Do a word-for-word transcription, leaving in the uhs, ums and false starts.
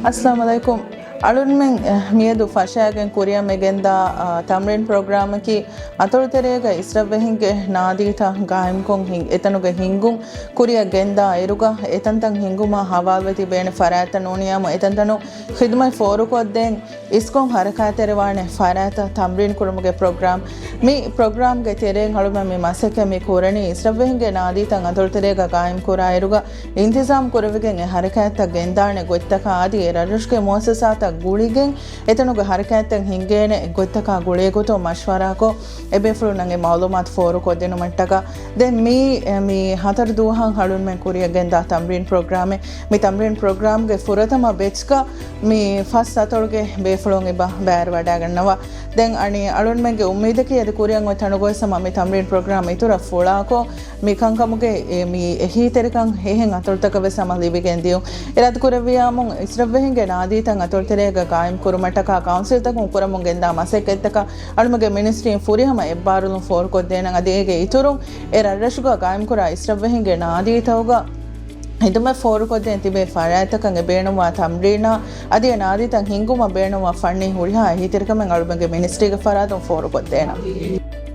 އައްސަލާމު ޢަލައިކުމް. އަޅުންމެން މިއަދު ފަށާގެން ކުރިއަށް މިގެންދާ ތަމްރީން ޕްރޮގްރާމަކީ އަތޮޅުތެރޭގަ އިސްރަށްވެހިންގެ ނާދީތައް ގާއިމްކޮށް އެތަނުގެ ހިންގުން ކުރިއަށް ގެންދާ އިރުގަ އެތަންތަން ހިންގުމަށް ހަވާލުވެ ތިބޭނެ ފަރާތްތައް ނޫނިއްޔާމު އެތަންތަނުން ޚިދުމަތް ފޯރުކޮށްދޭން އިސްކޮށް ހަރަކާތްތެރިވާނެ ފަރާތަށް ތަމްރީން ކުރުމުގެ ޕްރޮގްރާމް. މި ޕްރޮގްރާމްގެ ތެރެއިން އަޅުމެން މި މަސައްކަތް މި ކުރަނީ އިސްރަށްވެހިންގެ ނާދީތައް އަތޮޅުތެރޭގަ ގާއިމްކުރާ އިރުގަ އިންތިޒާމް ކުރެވިގެން އެ ހަރަކާތްތައް ގެންދާނެ ގޮތްތަކާ އަދި އެ ރަށްރަށުގެ މުއައްސަސާތައް ގުޅިގެން އެތަނުގެ ހަރަކާތްތައް ހިންގޭނެ ގޮތްތަކާ ގުޅޭގޮތުން މަޝްވަރާކޮށް، އެބޭފުޅުންނަށް އެ މައުލޫމާތު ފޯރުކޮށްދިނުމަށްޓަކާ. ދެން މި، މި ހަތަރު ދުވަހަށް އަޅުންމެން ކުރިއަށް ގެންދާ ތަމްރީން ޕްރޮގްރާމެއް. މި ތަމްރީން ޕްރޮގްރާމްގެ ފުރަތަމަ ބެޗްގަ މި ފަސް އަތޮޅުގެ ބޭފުޅުން އެބަ ބައިވެރިވަޑައިގަންނަވާ. ދެން އަނީ އަޅުންމެންގެ އުއްމީދަކީ އަދި ކުރިއަށް އޮތް ތަނުގައިވެސް ހަމަ މި ތަމްރީން ޕްރޮގްރާމް އިތުރަށް ފުޅާކޮށް، މި ކަންކަމުގެ އެ މި އެހީތެރިކަން އެހެން އަތޮޅުތަކަށް ވެސް ހަމަ ލިބިގެން ދިޔުން. އިރާދަކުރެއްވިޔާމު އިސްރަށްވެހިންގެ ނާދީތައް އަތޮޅުތެރޭގަ ގާއިމް ކުރުމަށްޓަކާ ކައުންސިލްތަކުން ކުރަމުން ގެންދާ މަސައްކަތްތަކަށް އަޅުމެންގެ މިނިސްޓްރީން ފުރިހަމަ އެއްބާރުލުން ފޯރުކޮށްދޭނަން. އަދި އޭގެ އިތުރުން އެ ރަށްރަށުގަ ގާއިމްކުރާ އިސްރަށްވެހިންގެ ނާދީތަކުގަ ޚިދުމަތް ފޯރުކޮށްދޭން ތިބޭ ފަރާތްތަކަށް އެ ބޭނުންވާ ތަމްރީނާ އަދި އެ ނާދީތައް ހިންގުމަށް ބޭނުންވާ ފަންނީ ހުރިހާ އެހީތެރިކަމެއް އަޅުމެންގެ މިނިސްޓްރީގެ ފަރާތުން ފޯރުކޮށްދޭނަން.